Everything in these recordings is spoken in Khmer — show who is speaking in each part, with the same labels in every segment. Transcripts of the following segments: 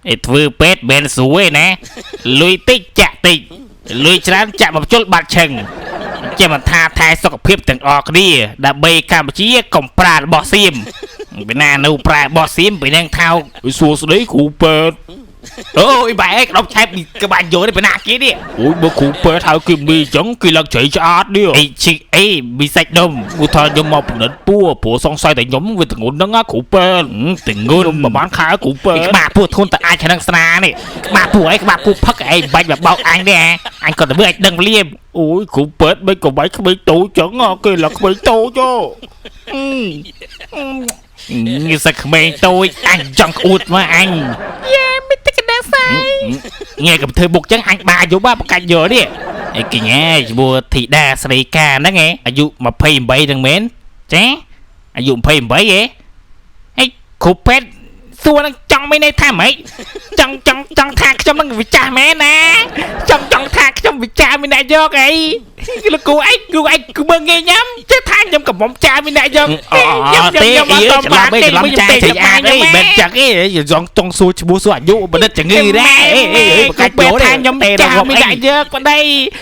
Speaker 1: ឯធ្វើពេទ្យមិនស្រួលទេណាលុយតិចចាក់តិចលុយច្រើនចាក់មកជុលបាត់ឆឹងចេះមិនថាថែសុខភាពទាំងអស់គ្នាដើម្បីកម្ពុជាកុំប្រើរបស់សៀមពីណានៅប្រើរបស់សៀមពីនឹងថោក
Speaker 2: សួស្តីគ្រូពេទ្យ
Speaker 1: អូយបែកក្តុបឆែបក្បាច់យកនេះពីណាគេនេះ
Speaker 2: អូយបើគ្រូពេទ្យហៅគេមីអញ្ចឹងគេឡើងជ្រៃឆ្អាតនេះ
Speaker 1: អីឈីអីមីសាច់ដុំ
Speaker 2: គូថាខ្ញុំមកពិនិត្យពោះព្រោះសង្ស័យតែខ្ញុំវាទងន់ហ្នឹងណាគ្រូពេទ្យ
Speaker 1: ទងន់
Speaker 2: ប្រហែលខែគ្រូពេទ្យ
Speaker 1: ក្បាលពោះធ្ងន់តែអាចឆ្នាំងស្នានេះក្បាលពោះអីក្បាលពោះផឹកអីបាច់មកបោកអញទេអញក៏ទៅមើលអញដឹងភ្លាម
Speaker 2: អូយគ្រូពេទ្យមិនក៏បាច់ក្មេងតូចចឹងគេឡើងក្មេងតូច
Speaker 1: ងសឹកក្មេងតូចអញចង់ក្អួតមកអញ
Speaker 3: យ៉ាមិនតែកណ្ដាលសាយ
Speaker 1: ងាកុំធ្វើបុកចឹងអញបាយប់បកាច់យកនេះអីកញ្ញាឈ្មោះធីតាស្រីកាហ្នឹងឯងអាយុ28ហ្នឹងមែនចាអាយុ28ហ៎អីគ្រូពេទ្យសួរនឹងចង់មានន័យថាម៉េចចង់ចង់ចង់ថាខ្ញុំនឹងវិចារមែនណាចង់ចង់ថាខ្ញុំវិចារមានអ្នកយកអីលោកគ្រូឯងគ្រូឯងគឺមើងងាយញ៉ាំចេះថាខ្ញុំកំមុំចាមានអ្នកយក
Speaker 2: ខ្ញុំទេអីច្រឡំអីច្រឡំចាច្រអាតអីមិនចឹងអីចង់ចង់សួរឈ្មោះសួរអាយុបណ្ឌិតជំងឺដែរអីអីបកាច់យោ
Speaker 1: ថាខ្ញុំចាមានអ្នកយកប្តី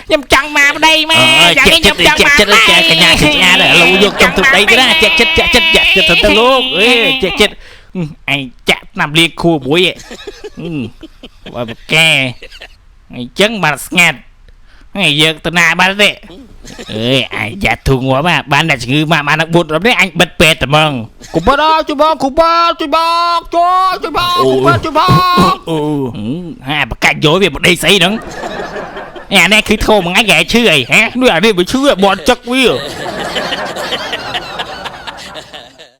Speaker 1: ខ្ញុំចង់មកប្តីម៉ែ
Speaker 2: យ៉ាងនេះខ្ញុំចង់មកចិត្តចាកញ្ញាច្រអាតលោកយកខ្ញុំទៅប្តីទៅណាចាក់ចិត្តចាក់ចិត្តចាក់ចិត្តទៅលោកអេចាក់ចិត្ត
Speaker 1: ឯងចាក់ឆ្នាំលៀងខួមួយបើបកែអញ្ចឹងបានស្ងាត់ហើយយើងទៅណាបានទេអើយអញយ៉ាធូងាប់បានតែជំងឺមកបានដល់4រំនេះអញបិទពេទ្យតែហ្មង
Speaker 2: គ្រូពេទ្យអើជួយបងគ្រូពេទ្យជួយបងជួយជួយបងគ្រូពេទ្យជួយបង
Speaker 1: អូហាបកាច់យកវាបដេកស្អីហ្នឹងអានេះគឺធោមួយថ្ងៃគេឈឺអីហ៎
Speaker 2: នេះអានេះវាឈឺបនចឹកវា